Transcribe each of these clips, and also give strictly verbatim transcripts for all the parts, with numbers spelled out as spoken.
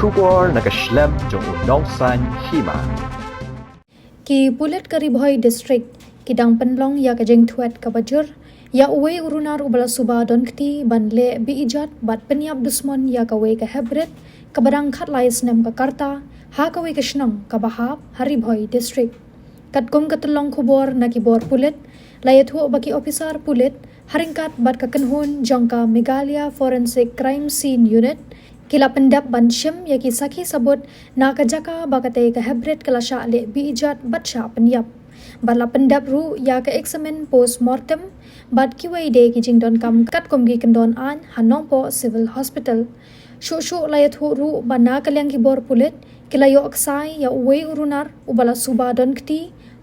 Khubor na ka shlem jong u Nongsaiñ Hima. Ki pulit ka Ri Bhoi District ki dang pynlong ïa ka jingthwet kaba jur ïa uwei u runar uba la suba don kti ban leh be-ijot bad pynïap dusmon ïa kawei ka heprit kaba dang khatlai snem ka rta ha kawei ka shnong kaba hap ha Ri Bhoi District. Katkum ka tyllong khubor na ki bor pulit, la ïathuh ba ki ophisar pulit ha ryngkat bad ka kynhun jong ka Meghalaya Forensic Crime Scene Unit ki la pyndep ban shim ïa ki sakhi sabut na ka jaka ba katei ka heprit ka la shah leh be-ijot bad shah pynïap. Bad la pyndep ruh ïa ka eksamin post mortem bad kiwei de ki jingdonkam katkum ki kyndon aiñ ha Nongpoh Civil Hospital. Shuh shuh la ïathuh ruh ba na ka liang ki bor pulit ki la ïoh ksai ïa uwei u runar uba la suba don kti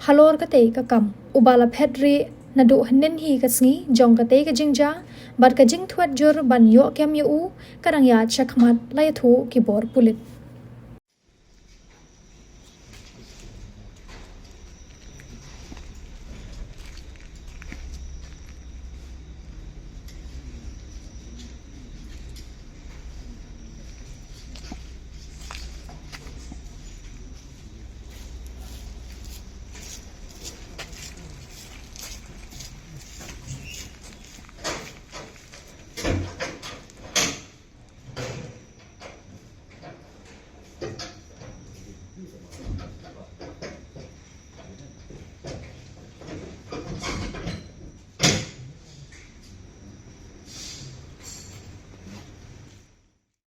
halor katei ka kam, uba la phet rieh naduh hynnin hi ka sngi jong katei ka jingjia, bad ka jingthwet jur ban ïoh kem ïa u ka dang ïaid shakhmat, la ïathuh ki bor pulit.